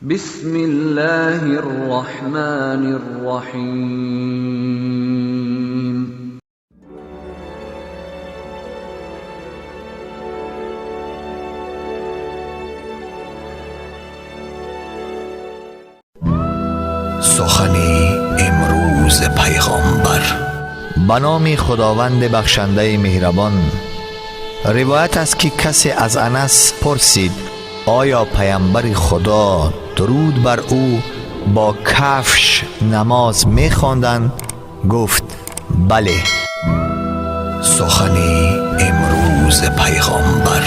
بسم الله الرحمن الرحيم. Сухани имрӯзи пайғомбар. Ба номи Худованди бахшандаи меҳрабон. Ривоят аст, ки касе аз Анас пурсид: оё паямбари Худо, дуруд бар ӯ, бо кафш намоз мехонданд? Гуфт: бале. Сухани имрӯзи пайғомбар.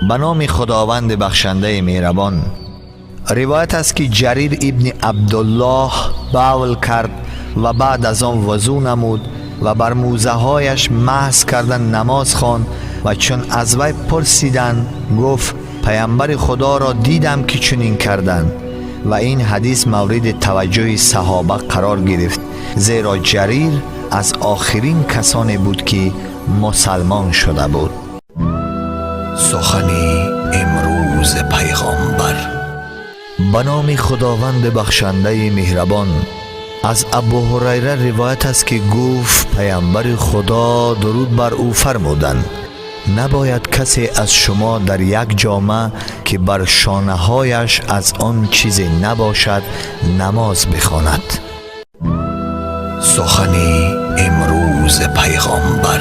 Ба номи Худованди бахшандаи меҳрабон. Ривоят аст, ки Ҷарир ибни Абдуллоҳ бавл кард ва баъд аз он вузӯ намуд ва бар мӯзаҳояш маҳз карда намоз хонд ва чун аз вай пурсиданд, гуфт: паямбари Худоро дидам, ки чунин карданд. Ва ин ҳадис мавриди таваҷҷӯҳи саҳоба қарор гирифт, зеро Ҷарир аз охирин касоне буд, ки мусалмон шуда буд. Сухани имрӯзи пайғомбар. Ба номи Худованди бахшандаи меҳрабон. Аз Абу Ҳурайра ривоят аст, ки гуфт: паямбари Худо, дуруд бар ӯ, фармуданд: набояд касе аз шумо дар як ҷома, ки бар шонаҳояш аз он чизе набошад, намоз бихонад. Сухани имрӯзи пайғомбар.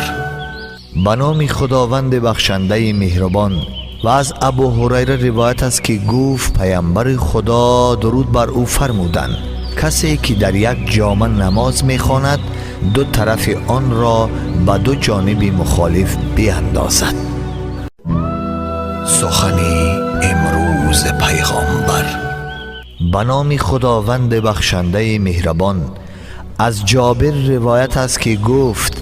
Ба номи Худованди бахшандаи меҳрубон. Ва аз Абу Ҳурайра ривоят аст, ки гуфт: паямбари Худо, дуруд бар ӯ, фармуданд: касе ки дар як ҷома намоз мехонад, ду тарафи онро ба ду ҷониби мухолиф биандозад. Сухани имрӯзи пайғомбар. Ба номи Худованди бахшандаи меҳрабон. Аз Ҷобир ривоят аст, ки гуфт: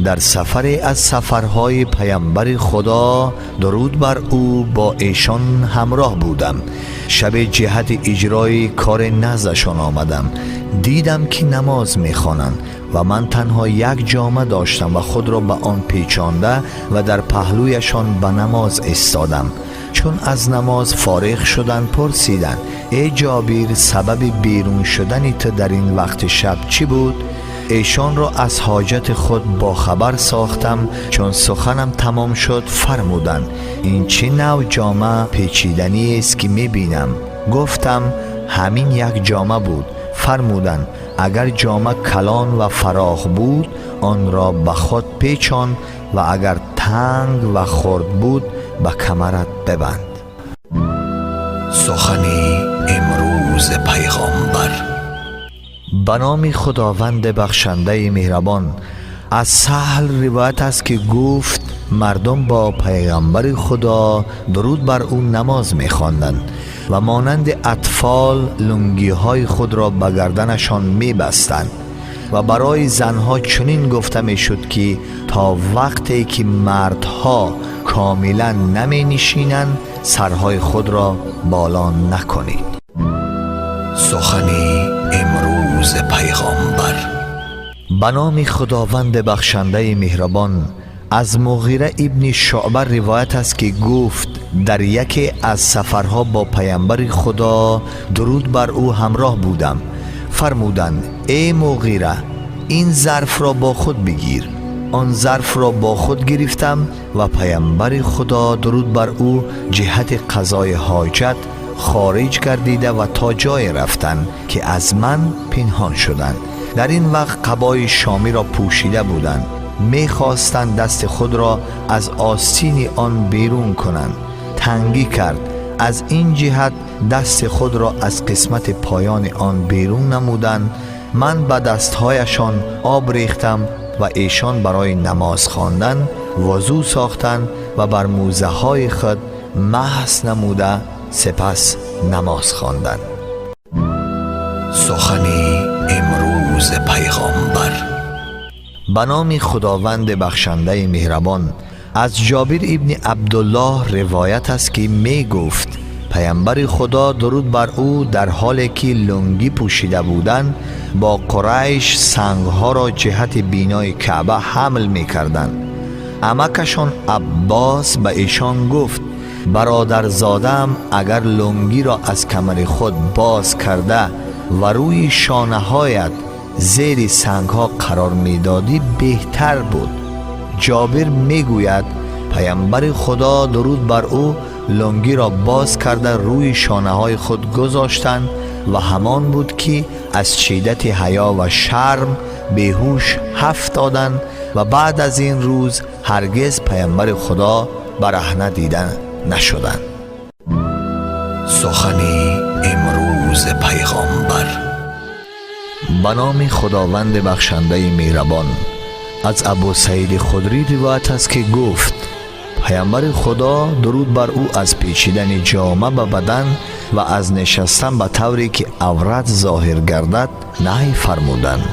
дар сафаре аз сафарҳои паямбари Худо, дуруд бар ӯ, бо эшон ҳамроҳ будам. Шаби ҷиҳати иҷрои кори наздашон омадам. Дидам, ки намоз мехонанд ва ман танҳо як ҷома доштам ва худро ба он печонда ва дар паҳлӯяшон ба намоз истодам. Чун аз намоз фориғ шуданд, пурсиданд: эй Ҷобир, сабаби берун шудани ту дар ин вақти шаб чӣ буд? Эшонро аз ҳоҷати худ бохабар сохтам. Чун суханам тамом шуд, фармуданд: ин чӣ нав ҷома печиданиест, ки мебинам? Гуфтам: ҳамин як ҷома буд. Фармуданд: агар ҷома калон ва фарох буд, онро ба худ печон ва агар танг ва хурд буд, ба камарат бибанд. Сухани имрӯзи пайғомбар. Ба номи Худованди бахшандаи меҳрабон. Аз Саҳл ривоят аст, ки гуфт: мардум бо пайғамбари Худо, дуруд бар ӯ, намоз мехонданд ва монанди атфол лунгиҳои худро ба гарданашон мебастанд ва барои занҳо чунин гуфта мешуд, ки то вақте ки мардҳо комилан наменишинанд, сарҳои худро боло накунед. Сухани имрӯзи пайғомбар. Ба номи Худованди бахшандаи меҳрабон. Аз Муғира ибни Шуъба ривоят аст, ки гуфт: дар яке аз сафарҳо бо паямбари Худо, дуруд бар ӯ, ҳамроҳ будам. Фармуданд: эй Муғира, ин зарфро бо худ бигир. Он зарфро бо худ гирифтам ва паямбари Худо, дуруд бар ӯ, ҷиҳати қазои ҳоҷат хориҷ гардида ва то ҷое рафтанд, ки аз ман пинҳон шуданд. Дар ин вақт қабои шомиро пӯшида буданд. Мехостанд дасти худро аз остини он берун кунанд, тангӣ кард. Аз ин ҷиҳат дасти худро аз қисмати поёни он берун намуданд. Ман ба дастҳояшон об рехтам ва эшон барои намоз хондан вузӯ сохтанд ва бар мӯзаҳои худ маҳз намуда, сипас намоз хонданд. Сухани имрӯзи пайғомбар. Ба номи Худованди бахшандаи меҳрабон. Аз Ҷобир ибни Абдуллоҳ ривоят аст, ки мегуфт: паямбари Худо, дуруд бар ӯ, дар ҳоле ки лунгӣ пӯшида буданд, бо Қурайш сангҳоро ҷиҳати бинои Каъба ҳамл мекарданд. Амакашон Аббос ба эшон гуфт: Бародарзодаам, агар лунгиро аз камари худ боз карда ва рӯи шонаҳоят зери сангҳо қарор медодӣ, беҳтар буд. Ҷобир мегӯяд: паямбари Худо, дуруд бар ӯ, лунгиро боз карда рӯи шонаҳои худ гузоштанд ва ҳамон буд, ки аз шиддати ҳаё ва шарм беҳуш ҳафтоданд ва баъд аз ин рӯз ҳаргиз паямбари Худо бараҳна дида нашуданд. Сухани имрӯзи пайғомбар. Ба номи Худованди бахшандаи меҳрабон. Аз Абу Саиди Худрӣ ривоят аст, ки гуфт: паямбари Худо, дуруд бар ӯ, аз печидани ҷома ба бадан ва аз нишастан ба тавре ки аврат зоҳир гардад наҳй фармуданд.